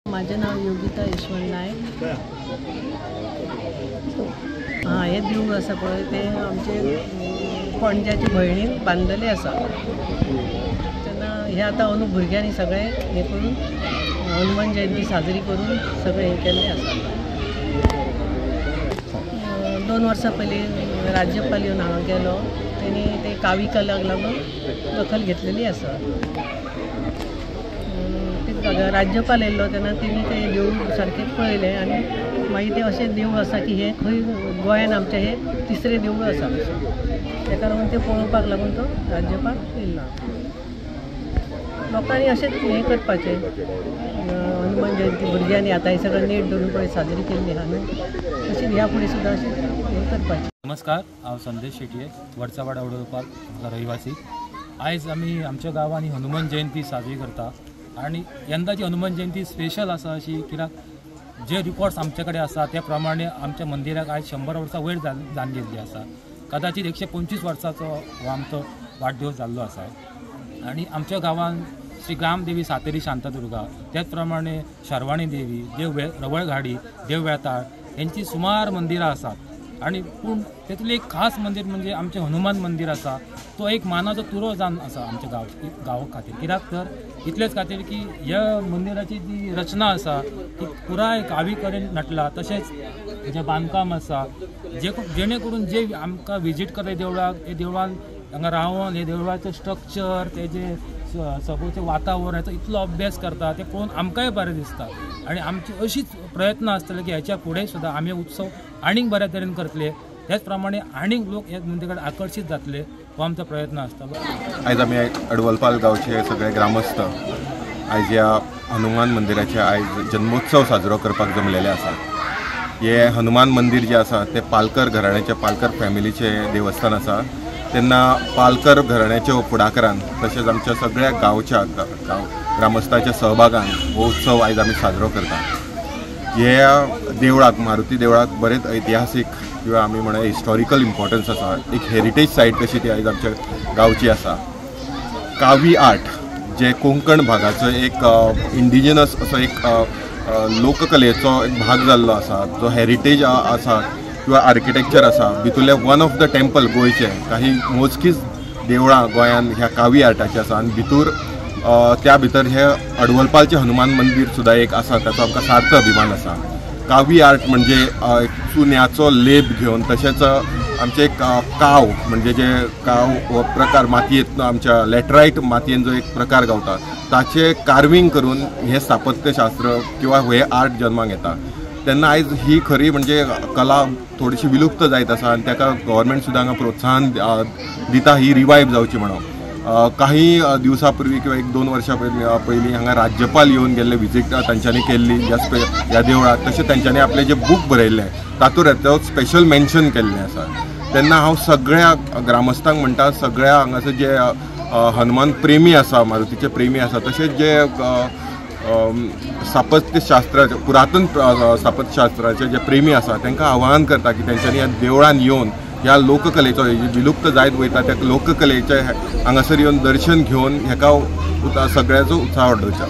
माझे नाव योगिता यशवंत नायक। हां, हे देवूळ आसा पळय तें आमचे पणज्याचे भयणीन बांदलेलें आसा। तेन्ना हे आतां अंदू भुरग्यांनी सगळें हें करून हनुमान जयंती साजरी करून सगळें हें केल्लें आसा। 2 वर्सां पयलीं राज्यपाल येवन हांगा गेलो, तेणी ते कावी कलाक लागून दखल घेतलेली आसा। राज्यपाल येयल्लो तेन्ना तेणी ते देवूळ सारकें पळयलें आनी मागीर तें अशें देवूळ आसा की हें खंय गोंयान आमचें हें तिसरें देवूळ आसा, तेका लागून तें पळोवपाक लागून तो राज्यपाल येयल्लो। लोकांनी अशेंच हें करपाचें, हनुमान जयंती भुरग्यांनी आतां हें सगळें नेट धरून पळय साजरी केल्ली आहा न्हू, तशीच ह्या फुडें सुद्दां अशें हें करपाचें। नमस्कार, हांव संदेश शेटये, वडचावाड अडवलपाल रहिवासी। आयज आमी आमच्या गांवांनी हनुमान जयंती साजरी करता आनी यंदाची हनुमान जयंती स्पेशल आसा अशी कित्याक जे रिकॉर्ड्स आमचे कडेन आसा त्या प्रमाणे आमच्या मंदिराक आयज 100 वर्सां वयर जावन गेल्ली आसा। कदाचित 125 वर्साचो हो आमचो वाडदिवस जाल्लो आसा। आनी आमच्या गांवांत श्री ग्रामदेवी सातेरी शांतादुर्गा, त्याच प्रमाणे शर्वाणी देवी, देव रवळघाडी, देव वेताळ हेंची सुमार मंदिरां आसात। आनी पूण तेतूंतलें एक खास मंदीर म्हणजे आमचें हनुमान मंदीर आसा, तो एक मानाचो तुरो जावन आसा आमच्या गांवा खातीर। कित्याक तर इतलेच खातीर की ह्या मंदिराची जी रचना आसा ती पुराय कावी कडेन नटला, तशेंच जें बांदकाम आसा जेणे करून जे आमकां विजीट करता देवळाक, हे देवळान हांगा रावन हे देवळाचें स्ट्रक्चर, तेजें सगळें वातावरण हेचो इतलो अभ्यास करता तें पळोवन आमकांय बरें दिसता। आनी आमची अशीच प्रयत्न आसतले की हेच्या फुडें सुद्दां आमी उत्सव आनीक बऱ्या तरेन करतले, त्याच प्रमाणे आनीक लोक ह्या मंदिरा कडेन आकर्शीत जातले हो आमचो प्रयत्न आसता। आयज आमी अडवलपाल गांवचे सगळे ग्रामस्थ आयज ह्या हनुमान मंदिराचे आयज जन्मोत्सव साजरो करपाक जमलेले आसा। हे हनुमान मंदीर जे आसा ते पालकर घराण्याचे, पालकर फॅमिलीचे देवस्थान आसा। तेन्ना पालकर घराण्याच्या फुडाकारान तशेंच आमच्या सगळ्या गांवच्या ग्रामस्थाच्या सहभागान हो उत्सव आयज आमी साजरो करता। ह्या देवळाक, मारुती देवळाक बरेच ऐतिहासीक किंवा आमी म्हणा हिस्टॉरिकल इम्पॉर्टन्स आसा। एक हेरिटेज सायट कशी ती आयज आमच्या गांवची आसा। कावी आर्ट जे कोंकण भागाचो एक इंडिजनस असो एक लोककलेचो एक भाग जाल्लो आसा, जो हेरिटेज आसा किंवा आर्किटेक्चर आसा, भितुरले वन ऑफ the temple गोंयचे काही मोजकीच देवळां गोंयान ह्या कावी आर्टाची आसा। आनी भितर त्या भितर हे अडवलपालचें हनुमान मंदीर सुद्दां एक आसा, ताचो आमकां सार्थ अभिमान आसा। कावी आर्ट म्हणजे चुन्याचो लेप घेवन तशेंच आमचें एक काव म्हणजे जे काव हो प्रकार मातयेंत आमच्या लॅटरायट मातयेन जो एक प्रकार गावता ताचें कार्विंग करून हें स्थापत्यशास्त्र किंवा हे आर्ट जन्माक येता। तेन्ना आयज ही खरी म्हणजे कला थोडीशी विलुप्त जायत आसा आनी ताका गव्हर्मेंट सुद्दां हांगा प्रोत्साहन दिता ही रिवायव जावची म्हणून। काही दिवसा पूर्वी किंवा 1-2 वर्षां पयलीं हांगा राज्यपाल येवन गेल्ले, विजीट तांच्यांनी केल्ली ह्या देवळाक, तशें तांच्यांनी आपलें जें बूक बरयल्लें तातूंत तो स्पेशल मेन्शन केल्लें आसा। तेन्ना हांव सगळ्या ग्रामस्थांक म्हणटा, सगळ्या हांगासर जे हनुमान प्रेमी आसा, मारुतीचे प्रेमी आसा, तशेंच जे स्थापत्यशास्त्राचे पुरातन स्थापत्यशास्त्राचे जे प्रेमी आसा तांकां आवाहन करता की तेंच्यांनी ह्या देवळान येवन ह्या लोककलेचो विलुप्त जायत वयता त्या लोककलेचे हांगासर येवन दर्शन घेवन हेका सगळ्याचो उत्साह वाडोवचो।